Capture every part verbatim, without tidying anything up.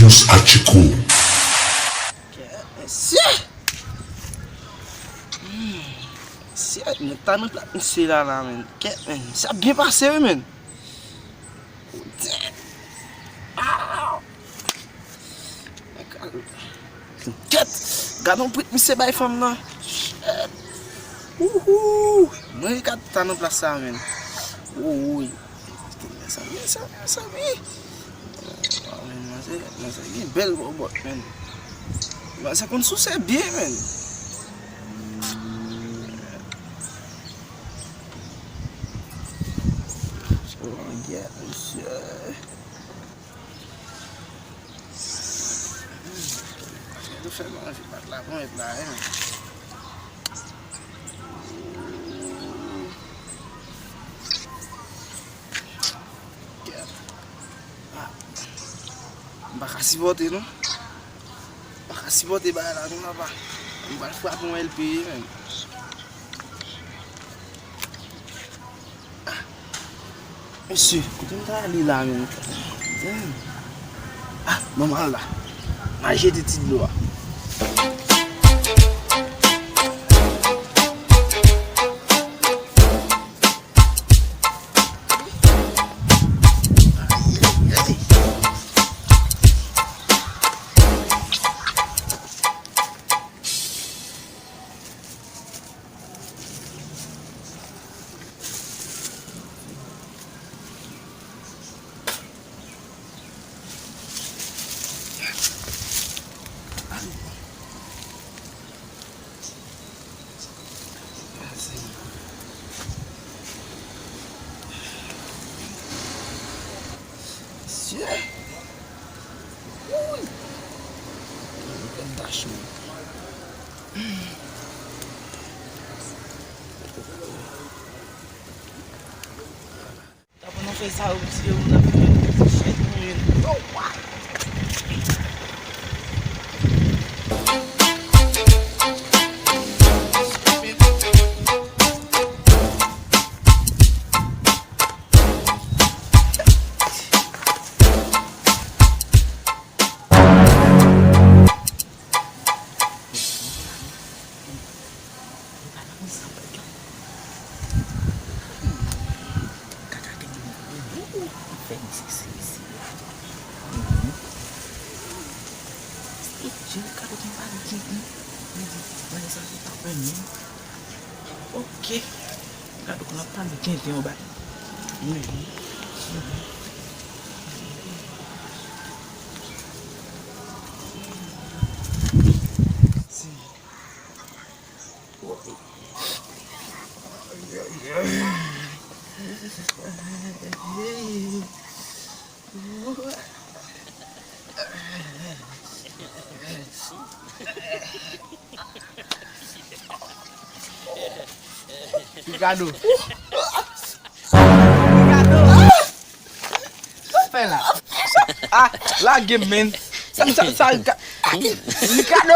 Atchiko. Mesye! Hmm. Mesye, mwen ta nan plat misye la, la, men. Kèt, men. Sa ap byen pase, wi, men. Ah! Kèt! Gad yon prit misye bay fanm nan. Shit! Wouhou! Mwen gad ta nan plas sa, men. Wouy! Mezanmi, mezanmi, mezanmi. Ah, men, manzè, manzè gen bèl bòbòt, men. Manzè konn souse byen, men. Oh, yeah, mesye. Yo fè manje pat la, bon, et la, hein. Ah, m pa ka sipòte, non. M pa ka sipòte bagay la, non, papa. M pral frape yon L P, men. Ah, mesye, kote m ta ale la, men? Damn. Ah, manman la. M al jete ti dlo a. Mesye. Wouy. Gad dash mwen. Tapan nan fè sa yo, ti yo, nan fè chèt mwen. Oh, wa. Kaka te gen gwo nen, fè m sesi isi a. Mhm. E Jimmy Kado gen mari gen, li di Vanessa se pa renmen. Ok. Kado konn ap pale tenten yon bagay. Mhm. Mhm. Si. Ricardo. Ricardo. Sa w fè la? Ah, lage m, men. Sa, sa, sa, Rica-, Ricardo!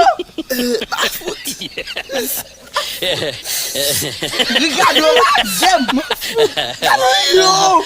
Ricardo, lage m! Yo!